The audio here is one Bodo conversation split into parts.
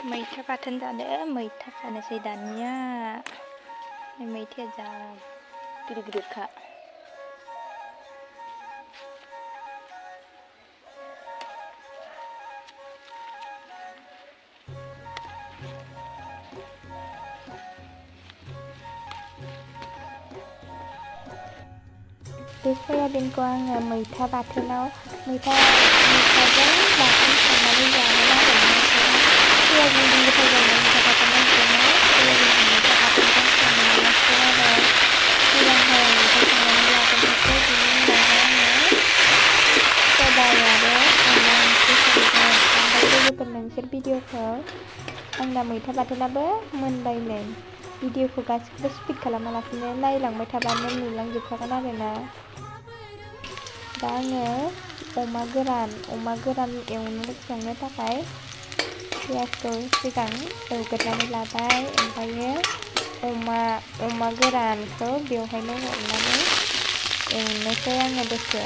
मैथा बाथोन जानो मैथा खानोसै दानिया मैथाया जा गिदिर गिदिरखा बे सयाबिनखौ आङो मैथा बाथोनाव मैथाजों बाथोन संनानै जानो नागिरदों। सयाबिनजों गोथाव जायो मैथा बाथोन संनाय सयाबिनजों मैथा बाथोनजों संनायसो आरो सिगांहाय आं मैथा संनानै लाग्रोनोसै बिनि उनावहाय आङो सबाय आरो अनला ओंख्रि संगोन। ओमफ्राय लोगोफोर नोंसोर भिडिअखौ आंना मैथा बाथोनाबो मोनबायनो भिडिअखौ गासिखौबो स्पिड खालामालासिनो नायलांबाय थाबानो नुलांजोबखागोन आरोना। दा आङो अमा गोरान संनो थाखाय पियासखौ सिगां एवग्रोनानै लाबाय ओमफ्रायो अमा गोरानखौ बेवहायनो हरनानै एवनोसै आङो दसे।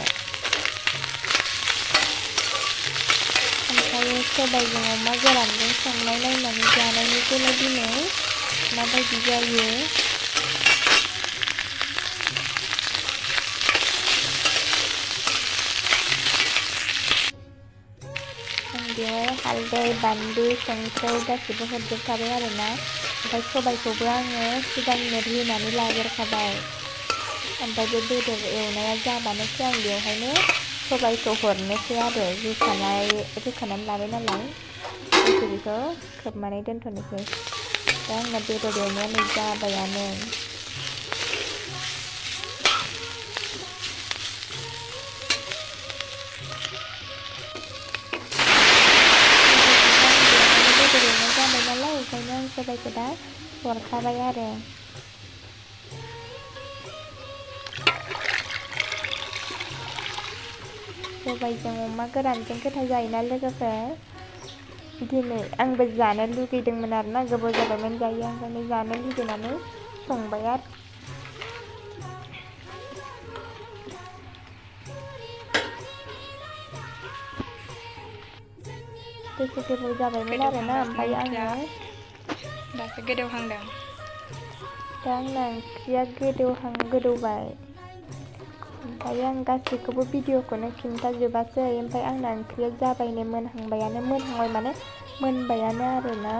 ओमफ्रायो सबायजों अमा गोरानजों संनाय नायनानै जानायनिखौनो दिनै माबायदि जायो। बेवहाय हालदै बानलु संख्रि गासिबो हरजोबखाबाय आरोना। ओमफ्राय सबायखौबो आङो सिगांनो रुनानै लाग्रोखाबाय। ओमफ्राय बे बेदर एवनाया जाबानोसो आं बेवहायनो सबायखौ हरनोसै आरो रुखानानै लाबाय नालाय बेखौ खोबनानै दोनथ'नोसै। दा आंना बेदर एवनाया नै जाबायानो। जाबाय नालाय ओंखायनो आं सबायखौ दा हरखाबाय आरो। सबायजों अमा गोरानजों गोथाव जायोना लोगोफोर। दिनै आंबो जानो लुगैदोंमोन आरोना गोबाव जाबायमोन जायो ओंखायनो जानो लुगैनानै संबाय आरो। दसे गोबाव जाबायमोन आरोना ओमफ्राय आङो दासो गोदौहांदों। दा आंना ओंख्रिया गोदौबाय ओमफ्राय आं गासैखौबो भिडिअखौनो खिन्थाजोबासै। ओमफ्राय आंना ओंख्रिया जाबायनो मोनहांबाय माने मोनबायानो आरोना।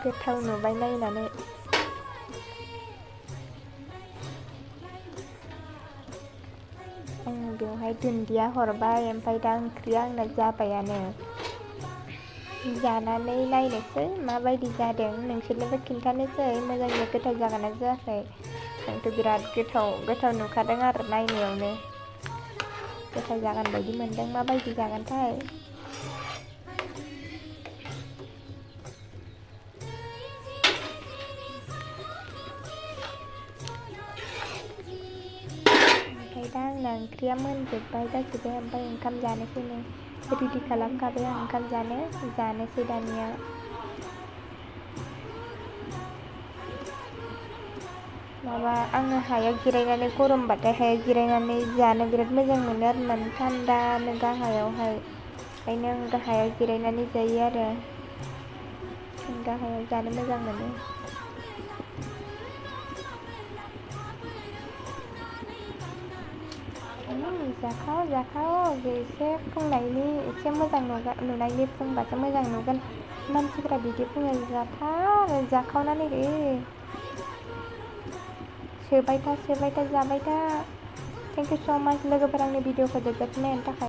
गोथाव नुबाय नायनानै। आं बेवहाय दुन्दिया हरबाय ओमफ्राय दा ओंख्रिया आंना जाबायानो। जानानै नायनोसै माबायदि जादों नोंसोरनोबो खिन्थानोसै मोजाङै गोथाव जागोन ना जायाखै। आंथ' बिराद गोथाव नुखादों आरो नायनायावनो गोथाव जागोन बायदि मोनदों। माबायदि जागोनथाय। ओमफ्राय दा आंना ओंख्रिया मोनजोब्बाय गासिबो ओमफ्राय ओंखाम जानोसैनो रेडि खालामखाबाय आं ओंखाम जानोसै दानिया। आङो हायाव जिरायनानै गरमबाथाय हायाव जिरायनानै जानो बिराद मोजां मोनो आरोना थान्दानो गाहायावहाय। ओंखायनो आं गाहायाव जिरायनानै जायो आरो गाहायाव जानो मोजां मोनो। जाखाव एसे फुंनायनि एसे मोजां नुनायनि फुंबासो मोजां नुगोन। मानसिफ्रा बिदि बुङो जाखावनानै होयो। सोबाय था जाबाय था। थेंक इउ स' माच लोगोफोर आंनि भिडिअखौ जोबजासिम नायनायनि थाखाय।